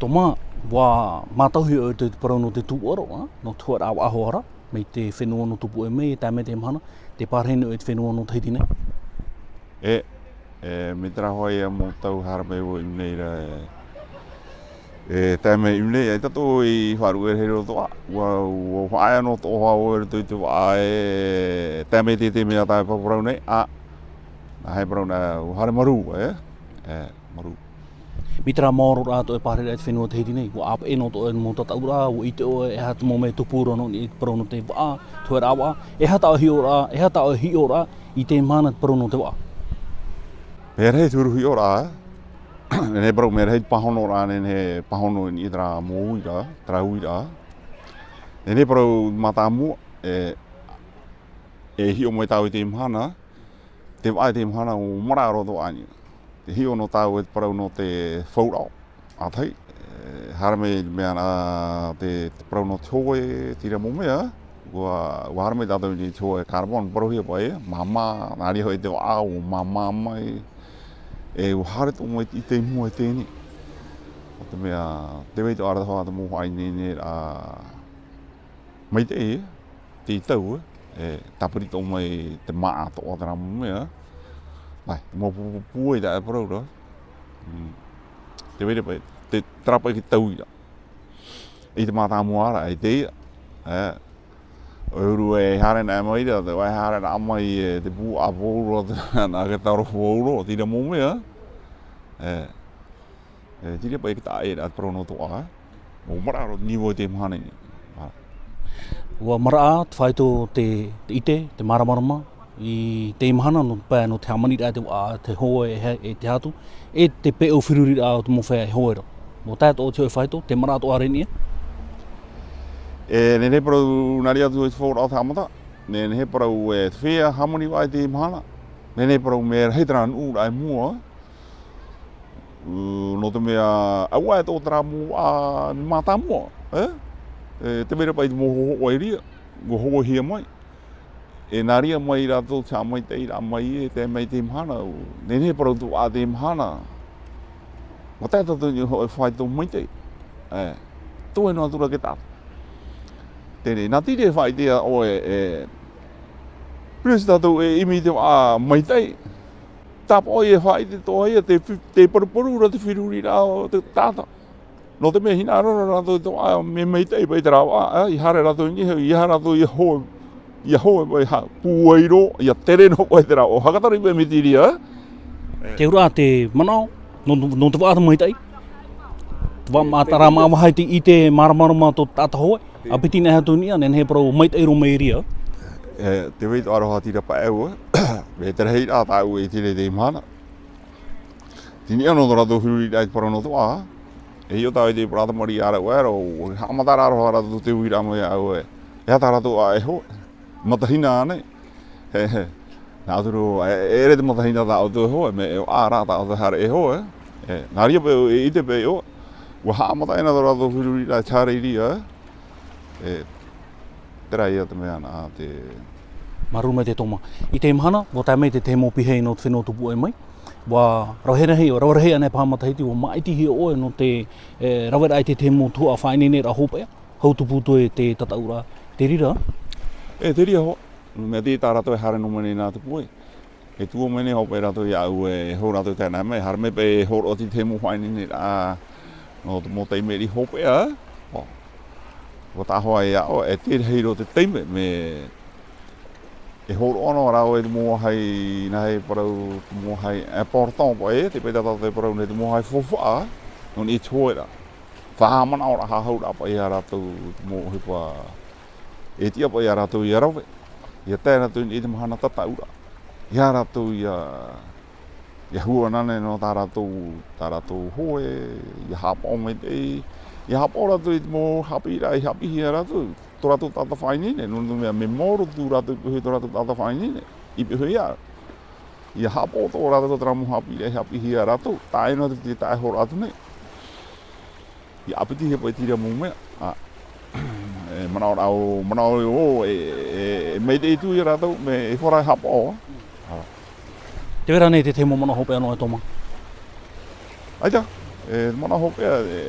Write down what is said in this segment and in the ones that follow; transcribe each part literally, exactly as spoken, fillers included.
Mā, ʻua mātauhia ʻoe i te parau nō te tūʻaro, ā, nō te hoeraʻa vaʻa hoʻi ra, mai te fenua nō Tupuaʻi mai, e tae mai teie mahana, tē pārahi nei ʻoe i te fenua nō Tahiti nei? E, e, mai terā hoʻi ïa mau tau haere mai vau i ʻō nei ra, e, e, tae mai i ʻō nei, ʻaita atoʻa i faʻaruʻe rahi roa atoʻa, ʻua, ʻua faʻaea noa atoʻa vau i roto i te vaʻa, e, tae mai i te, te mea tā e parau nei, ā, nā hea e parau nei, ʻua haere marū, e, e, marū. Mai terā maororaʻa atoʻa e pārahi ra i te fenua Tahiti nei, ʻua ʻāpeʻe noa atoʻa ʻoe i te mau tataʻuraʻa, ʻua ʻite ʻoe, e aha te mau mea tupuraʻa nō niʻa i te parau nō te vaʻa, te hoeraʻa vaʻa, e aha tā ʻoe hiʻoraʻa, e aha tā ʻoe hiʻoraʻa i teie mahana te parau nō te vaʻa? Mea rahi te huru hiʻoraʻa, nehenehe e parau mea rahi te pāhonoraʻa, nehenehe e pāhono i niʻa i terā mau uiraʻa, terā uiraʻa. Nehenehe e parau mātāmua, e, e hiʻo mai tāua i teie mahana, te vaʻa i teie mahana ʻua maraʻa roa atoʻa i niʻa. Tē hiʻo noa tāua i te parau nō te fauraʻo, ā tahi, e, haere mai te mea nā te, te parau nō te hoe, terā mau mea, ʻua, ʻua haere mai tātou i te hoe carbon, parauhia paʻi, māmā, nā reira hoʻi te vaʻa, ʻua māmā mai, e, ʻua haere atoʻa mai i te mua i teie nei. ʻO te mea, tē vai atoʻa ra te hoa te mau faʻaineineraʻa, maitaʻi, te tau, e, tāpiri atoʻa mai te māʻa atoʻa terā mau mea. Mai, te mau pū-, pū-, pūai tā e parau ra. Mm. Tē vai ra paʻi, te, terā paʻi te tauiraʻa. I te mātāmua ra, i teie, e, ʻoe huru e haere nā mai ra, te vai haere nā mai, e, te pū ʻāpōro, te, nā te taro pōro, terā mau mea. E, E, terā paʻi te taʻa e rā te parau nō te vaʻa, e. ʻUa maraʻa roa te nivo i teie mahana nei. Ā. ʻUa maraʻa te fāito, te, te ʻite, te māramarama, i teie mahana nō te pae nō te hāmaniraʻa te vaʻa, te hoe, e, e te hatu, e te peʻo feruriraʻa o te mau feiā e hoe ra. ʻUa tae atoʻa te hōʻē fāito, tē maraʻa atoʻa ra i niʻa? E, nehenehe e parau nā reira atu i te fauraʻo o te haʻamata, nehenehe e parau e te feiā hāmani vaʻa i teie mahana, nehenehe e parau mea rahi terā nuʻuraʻa i mua, Ū, nō te mea, ʻaita e tō terā mau vaʻa mātāmua, e? E, tē vai ra paʻi te mau hohoʻa i reira, ʻua hohoʻahia mai. E nā reira mai rātou te haʻamaitaʻiraʻa mai e tae mai teie mahana, ʻua nehenehe e parau te vaʻa teie mahana. ʻUa tae tātou i niʻa i te hōʻē fāito maitaʻi. E, toe noa atu ra ke taʻata. Terā, nā te reira e faʻaʻite ā ʻoe, e, pure tātou e ʻimi i te vaʻa maitaʻi. Tāpaʻo ïa e faʻaʻite atoʻa ïa te fi-, te paruparu ra te feruriraʻa o te taʻata. Nō te mea hinaʻaro ra rātou i te vaʻa, mea maitaʻi paʻi terā vaʻa, ā, ʻeiaha rātou i niʻa, ʻeiaha rātou ʻia hoe, ʻia hoe paʻi, ʻia pūai roa, ʻia tere noa paʻi terā vaʻa. Haka tari paʻi mai te reira, ā? Te auraʻa, te manaʻo, nō, nō te vaʻa te maitaʻi. Te vaʻa mā terā mau vāhi te ʻite māramarama tō te taʻata hoe. ʻA piti nei atu i niʻa, nehenehe e parau maitaʻi roa mai reira. E, tē vai atoʻa ra te reira paʻi ʻoe, e, te rahiraʻa tāʻu e ʻite nei i teie mahana. Tei niʻa noa tō rātou feruriraʻa i te parau nō te vaʻa, e hiʻo tāʻu i te parau tamariʻi a rāua, e rā, ʻua haʻamata ra roa rātou te uiraʻa mai iāʻu ē. E aha tā rātou ʻā e hoe, matahina ānei. He, he. Nā ʻō atu ra, e, e ʻere te matahina tā ʻoutou e hoe, mea ʻore rā tā ʻoutou e haere e hoe, e. E, nā reira paʻi, e, ʻite paʻi ʻoe, ʻua haʻamata ʻē na tō rātou feruriraʻa i te haere i reira, e. E, terā ïa te mea nā te. Māuruuru maitaʻi Toma. I teie mahana, ʻua tae mai te tahi mau pīhaʻi nō te fenua Tupuaʻi mai. ʻUa rave rahi, ʻua rave rahi ānei paha matahiti, ʻua māʻitihia ʻoe nō te, e, raveraʻa i te tahi mau tuhaʻa faʻaineineraʻa hopeʻa. Hau tupu atu e te tataʻuraʻa. Te reira? E, te reira hoʻi. Mea tiʻa tā rātou e haere noa mai nei nā Tupuaʻi. E tuʻu mai nei hopeʻa rātou iāʻu e hou rātou i teie nei, haere mai paʻi e hōroʻa i te mau faʻaineineraʻa nō te mau taime riʻi hopeʻa. ʻO. ʻUa taʻa hoʻi iāʻu, e te reira te taime, mea e hōroʻa noa rāua i te mau vāhi, nā hea e parau, te mau vāhi important paʻi, tē vai tātou e parau nei te mau vāhi faufaʻa, nō niʻa i te hoeraʻa. Faʻahaʻamanaʻoraʻa, haʻahauraʻa paʻi ia rātou, te mau ʻohipa, e tiʻa paʻi ia rātou ʻia rave, ʻia tae rātou i te mahana tataʻuraʻa. Ia rātou ʻia, ʻia hua anaʻe noa tā rātou, tā rātou hoe, ʻia haʻapaʻo maitaʻi, ʻia haʻapaʻo rātou i te mau haʻapiʻiraʻa i haʻapiʻihia ia rātou, tō rātou taʻata faʻaineine, nō te mea, mea maoro atu rātou i pihaʻi i tō rātou taʻata faʻaineine, i pihaʻi iāʻu. ʻIa haʻapaʻo atoʻa rātou i terā mau haʻapiʻiraʻa i haʻapiʻihia ia rātou, tae noa atu i te taʻata e hōroʻa atu nei. ʻIa ʻāpitihia paʻi te reira mau mea. Ā, e manaʻo rāua, manaʻo ʻoe, e, e, e maitaʻi atu ia rātou, mea e faʻaroʻo e haʻapaʻo. Ā. Tē vai ra ānei te tahi mau manaʻo hopeʻa nō ʻoe Toma? ʻAita, E te manaʻo hopeʻa, e,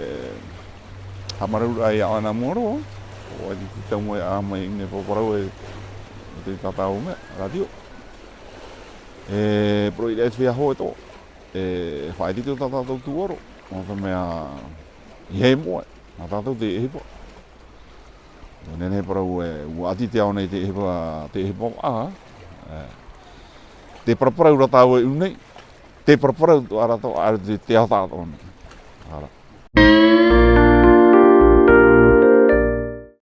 haʻamāuruuru ai iā ʻoe nā mua roa, ʻo ʻoe i te taumaiā mai i nei paraparau e, e te tātou mea, rātio. E, parau i reira te feiā hōʻē atoʻa, e, faʻaʻite atu tā tātou tūʻaro, nō te mea, ʻeiaha e moʻe, nā tātou te ʻohipa. ʻUa nehenehe parau e, ʻua ʻati te ao nei te ʻohipa, te ʻohipa, ā, e, te paraparau ra tāua i ʻō nei, te paraparau atoʻa ra tāua, ʻaore te, te ao tātou nei. Ara.